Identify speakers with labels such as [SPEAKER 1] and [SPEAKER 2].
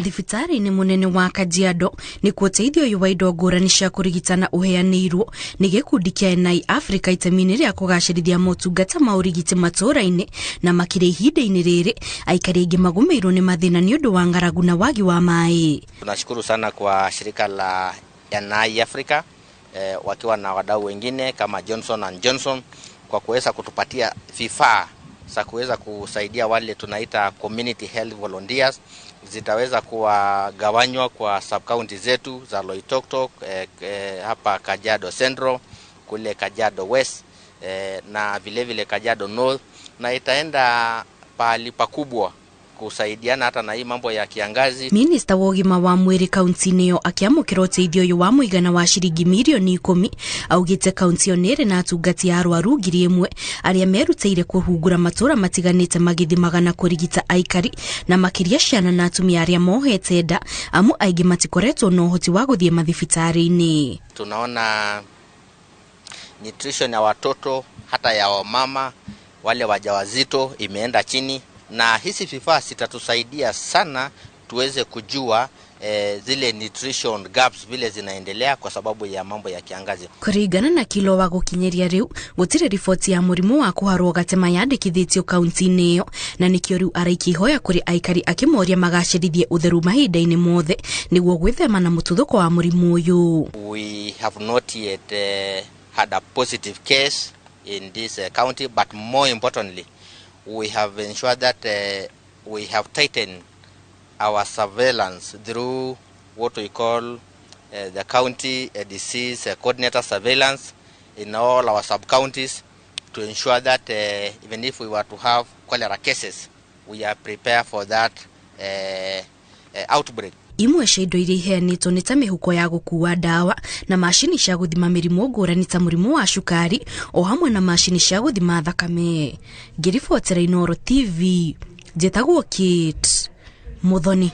[SPEAKER 1] Thibitarĩ-inĩ mũnene wa Kajiado nĩkuo ũteithio ũyũ wa indo ngũrani cia kũrigitana ũheanĩirwo nĩ gĩkundi kĩa NI Africa itemi-inĩ rĩa kũgacĩrithia motungata ma ũrigiti matũũra-inĩ, na makĩria ihinda-inĩ rĩrĩ aikari aingĩ magũmĩirwo nĩ mathĩna nĩ ũndũ wa ng'aragu na wagi wa maĩ.
[SPEAKER 2] Tunashukuru sana kwa shirika la NI Africa wakiwa na wadau wengine kama Johnson and Johnson kwa kuweza kutupatia vifaa za kuweza kusaidia wale tunaita community health volunteers. Zitaweza kuwagawanywa kwa sub county zetu za Loitoktok, hapa Kajiado Central, kule Kajiado West, na vile vile Kajiado North, na itaenda pahali pakubwa kusaidiana hata na hii mambo ya kiangazi.
[SPEAKER 1] Minista wa ũgima wa mwĩrĩ kaunti-inĩ ĩyo akĩamũkĩra ũteithio ũyũ wa mũigana wa ciringi mirioni 10 augĩte kaunti ĩyo nĩ ĩrĩ na atungati a arwaru 1000 arĩa merutĩire kũhungura matũũra matiganĩte magĩthimaga na kũrigita aikari, na makĩria ciana na atumia arĩa mohete nda, amu aingĩ matikoretwo na ũhoti wa gũthiĩ mathibitarĩ-inĩ.
[SPEAKER 2] Tunaona nutrition ya watoto hata ya wamama wale wajawazito imeenda chini, na hizi vifaa zitatusaidia sana tuweze kujua zile nutrition gaps vile zinaendelea kwa sababu ya mambo ya kiangazi.
[SPEAKER 1] Kũringana na kilo wa gũkinyĩria rĩu gũtirĩ riboti ya mũrimũ wa kũharwo gatema yandĩkithĩtio kaunti-inĩ ĩyo, na nĩkĩo rĩu araikia ihoya kũrĩ aikari akĩmoria magacĩrithie ũtheru mahinda-inĩ mothe nĩguo gwĩthema na mũtuthũko wa mũrimũ ũyũ.
[SPEAKER 2] We have not yet had a positive case in this county, but more importantly we have ensured that we have tightened our surveillance through what we call the county disease coordinator surveillance in all our sub-counties to ensure that even if we were to have cholera cases, we are prepared for that outbreak.
[SPEAKER 1] Imwe cia indo iria iheanĩtwo nĩ ta mĩhuko ya gũkuua ndawa na macini cia gũthima mĩrimũ ngũrani ta mũrimũ wa cukari, o hamwe na macini cia gũthima thakame. Ngĩribotera Inooro TV, njĩtagwo Kate Muthoni.